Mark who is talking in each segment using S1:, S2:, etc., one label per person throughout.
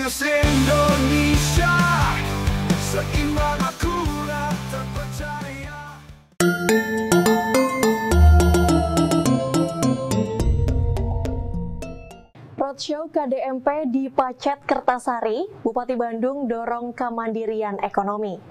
S1: News Indonesia, seimbang, akurat, terpercaya.
S2: Roadshow KDMP di Pacet Kertasari, Bupati Bandung dorong kemandirian ekonomi.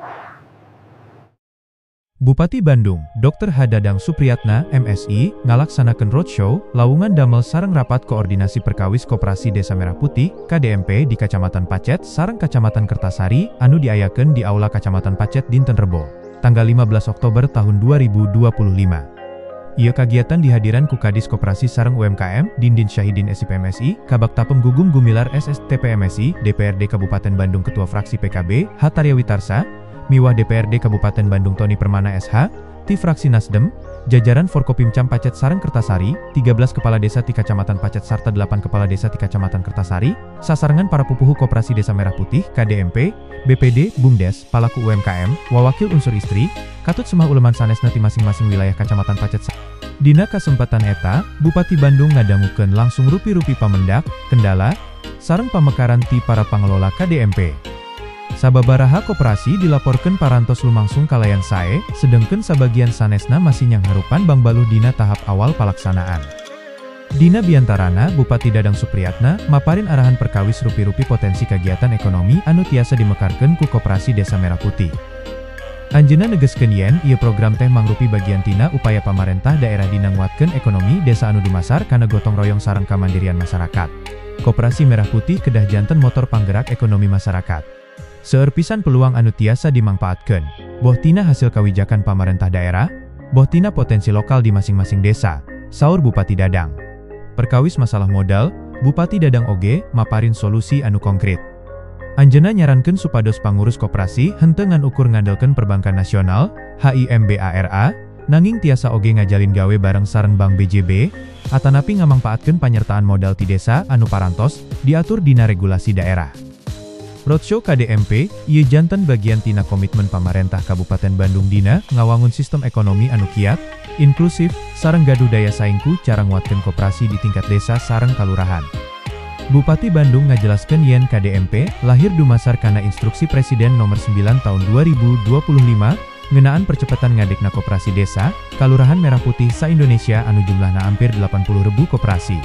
S3: Bupati Bandung, Dr. H. Dadang Supriyatna, MSI, ngalaksanakeun roadshow, lawungan damel sareng rapat koordinasi perkawis Koperasi Desa Merah Putih, KDMP di Kacamatan Pacet sareng Kacamatan Kertasari, anu diayakeun di Aula Kacamatan Pacet dinten Rebo, tanggal 15 Oktober tahun 2025. Ieu kagiatan dihadiran ku Kadis Koperasi sareng UMKM, Dindin Syahidin SIP MSI, Kabag Tapem Gugum Gumilar SSTP MSI, DPRD Kabupaten Bandung Ketua Fraksi PKB, H. Tarya Witarsa, Miwah DPRD Kabupaten Bandung Tony Permana SH, ti Fraksi Nasdem, jajaran Forkopimcam Pacet sareng Kertasari, 13 Kepala Desa ti Kacamatan Pacet sarta 8 Kepala Desa ti Kacamatan Kertasari, sasarengan para pupuhu Koperasi Desa Merah Putih, KDMP, BPD, BUMDes, palaku UMKM, wawakil unsur istri, katut semah uleman sanesna ti masing-masing wilayah Kacamatan Pacet. Dina kasempatan eta, Bupati Bandung ngadangukeun langsung rupi-rupi pamendak, kendala, sareng pamekaran ti para pangelola KDMP. Sababaraha koperasi dilaporkan parantos lumangsung kalayan sae, sedengkeun sabagian sanesna masih nyangharupan bangbaluh dina tahap awal palaksanaan. Dina biantarana, Bupati Dadang Supriyatna maparin arahan perkawis rupi-rupi potensi kegiatan ekonomi anu tiasa dimekarkeun ku Koperasi Desa Merah Putih. Anjeunna negeskeun yen ieu program teh mangrupi bagian tina upaya pamarentah daerah dina nguatkeun ekonomi desa anu dumasar kana gotong royong sareng kamandirian masyarakat. Koperasi Merah Putih kedah janten motor panggerak ekonomi masyarakat. Seueur pisan peluang anu tiasa dimangpaatkeun, boh tina hasil kawijakan pamarentah daerah, boh tina potensi lokal di masing-masing desa, saur Bupati Dadang. Perkawis masalah modal, Bupati Dadang oge maparin solusi anu konkret. Anjeunna nyarankeun supados pangurus koperasi henteu ngan ukur ngandelkeun perbankan nasional, HIMBARA, nanging tiasa oge ngajalin gawe bareng sareng Bank BJB, atanapi ngamangpaatkeun panyertaan modal ti desa anu parantos diatur dina regulasi daerah. Roadshow KDMP, ieu janten bagian tina komitmen pamarentah Kabupaten Bandung dina ngawangun sistem ekonomi anu kiat, inklusif, sareng gaduh daya saing ku cara nguatkeun koperasi di tingkat desa sareng kalurahan. Bupati Bandung ngajelaskeun yen KDMP lahir dumasar kana instruksi Presiden nomor 9 tahun 2025 ngeunaan percepatan ngadegna koperasi desa, Kalurahan Merah Putih sa-Indonesia anu jumlahna hampir 80.000 koperasi.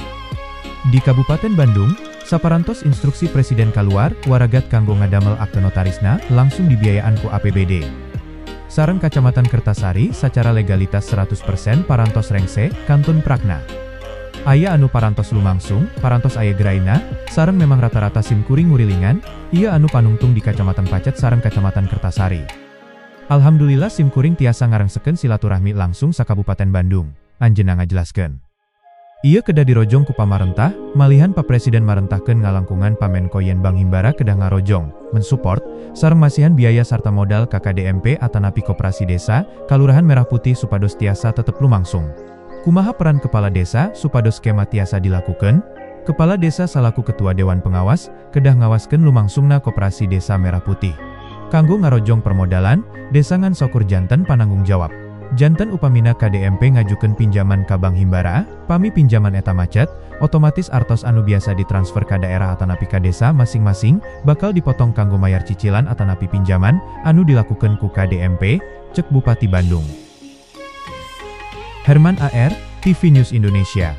S3: Di Kabupaten Bandung, saparantos instruksi Presiden kaluar, waragat kanggo ngadamel akte notarisna langsung dibiayaan ku APBD. Sareng Kacamatan Kertasari secara legalitas 100% parantos rengse, kantun prakna. Aya anu parantos lumangsung, parantos aya geraina, sareng memang rata-rata sim kuring ngurilingan, ieu anu panungtung di Kacamatan Pacet sareng Kacamatan Kertasari. Alhamdulillah sim kuring tiasa ngarengsekeun silaturahmi langsung sa Kabupaten Bandung, anjeunna ngajelaskeun. Ieu kedah dirojong ku pamarentah, malihan Pak Presiden marentahkeun ngalangkungan Pamenko yen Bank Himbara kedah ngarojong, mensupport, sareng masihan biaya sarta modal ka KDMP atanapi Koperasi Desa, Kalurahan Merah Putih supados tiasa tetep lumangsung. Kumaha peran kepala desa supados skema tiasa dilakukan? Kepala desa salaku ketua dewan pengawas kedah ngawaskeun lumangsungna Koperasi Desa Merah Putih. Kanggo ngarojong permodalan, desa ngan saukur janten pananggung jawab. Janten upamina KDMP ngajukeun pinjaman ka Bank Himbara, pami pinjaman eta macet, otomatis artos anu biasa ditransfer ka daerah atanapi ka desa masing-masing bakal dipotong kanggo mayar cicilan atanapi pinjaman anu dilakukeun ku KDMP, cek Bupati Bandung. Herman AR, TV News Indonesia.